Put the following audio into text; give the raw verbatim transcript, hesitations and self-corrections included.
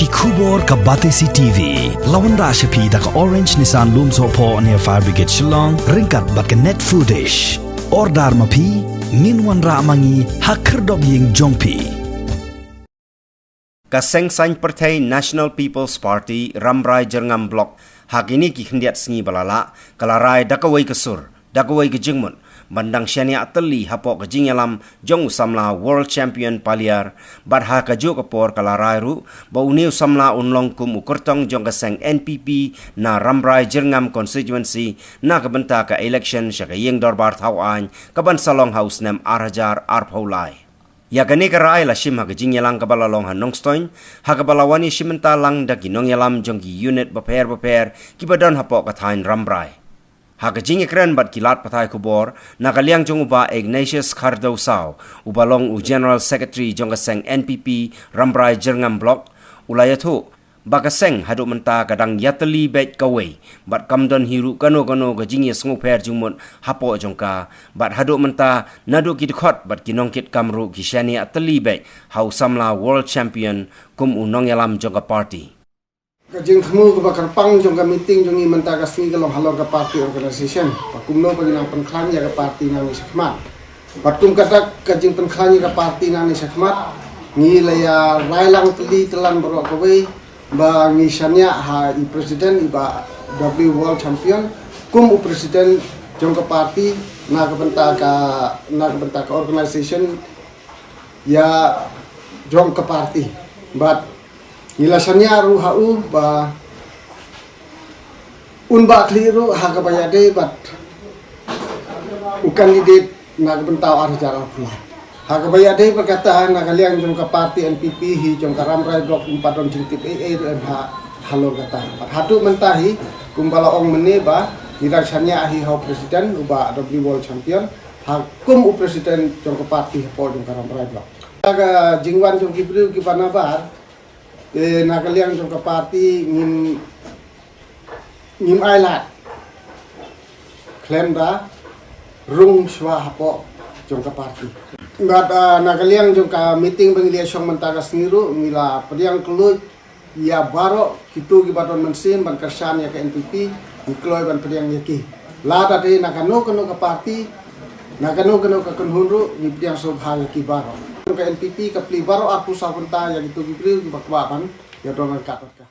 Khubor ka Batesi T V la wanrah sha phi da ka Orange Nissan Lumsohphoh near Fire Brigade Shillong, ryngkat bad ka Net Foodish. Order ma phi, ngin wanrah ma ngi ha khyrdop ïing jong phi. Ka Seng Saiñ Pyrthei National People's Party Rambrai Jyrngam Block ha kine ki khyndiat sngi ba la lah ka la rai da kawei ka sur, da kawei ka jingmut, ban dang shaniah tylli hapoh ka jingïalam jong u samla World Champion Paliar, bad ha kajuh ka por ka la rai ruh ba une u samla un long kum u kyrtong jong ka seng N P P na Rambrai Jyrngam Constituency na ka bynta ka election sha ka ïing dorbar thaw aiñ ka ban sa long ha u snem ar hajar arphew lai. Ïa kane ka rai la shim ha ka jingïalang kaba la long ha Nongstoiñ, ha kaba la wan ïashim bynta lang da ki nongïalam jong ki unit bapher bapher kiba don hapoh ka thaiñ Rambrai. Ha ka jingïakren bad ki lad pathai khubor, na ka liang jong u Bah Ignatius Khardew Saw, uba long u General Secretary jong ka seng N P P Rambrai Jyrngam Block, u la ïathuh ba ka seng haduh mynta ka dang ïatylli beit kawei, bad kam don hi ruh kano kano ka jingïasngewpher jingmut hapoh jong ka, bad haduh mynta naduh ki dkhot bad ki nongkitkam ruh ki shaniah tylli beit ha u samla World Champion kum u nongïalam jong ka party. Ka jingthmu kaba kyrpang jong ka meeting jong ngi mynta ka sngi ka long halor ka party organization, ba kumno ba ngi nang pynkhlaiñ ïa ka party nangne shakhmat. Bad kum ka dak ka jingpynkhlaiñ ïa ka party nangne shakhmat, ngi la ïa rai lang tylli tyllan baroh kawei ba ngi shaniah ha i president, i Bah W World Champion, kum u president jong ka party na ka bynta ka, na ka bynta ka organization ïa jong ka party. Bad ngi la shaniah ruh ha u ba un bah khlieh ruh ha kaba ïadei bad u candidate na ka bynta u ar hajar arphew lai. Ha kaba ïadei bad kata, na ka liang jong ka party N P P hi jong ka Rambrai Block, ym pat don jingtip ei ei ruh em ha halor kata. Bad haduh mynta hi, kumba la ong mynne ba ngi dang shaniah hi ha u president u Bah W World Champion, ha kum u president jong ka party hapoh jong ka Rambrai Block. Ka jingwan jong ki briew kiba nabar, te na ka liang jong ka party ngim, ngim ailad khlem da rung shuwa hapoh jong ka party. Bad, ah, na ka liang jong ka meeting ba ngi la shong mynta ka sngi ruh, ngi la pdiang kylluid ïa baroh kito kiba don mynsiem ban kyrshan ïa ka N P P, ngi kloi ban pdiang ïa ki. Lada dei na kano kano ka party, na kano kano ka kynhun ruh, ngi pdiang sngewbha ïa ki baroh. Ka N P P ka plie baroh arphew saw bynta ïa kito ki briew kiba kwah ban ïa don ryngkat bad ka.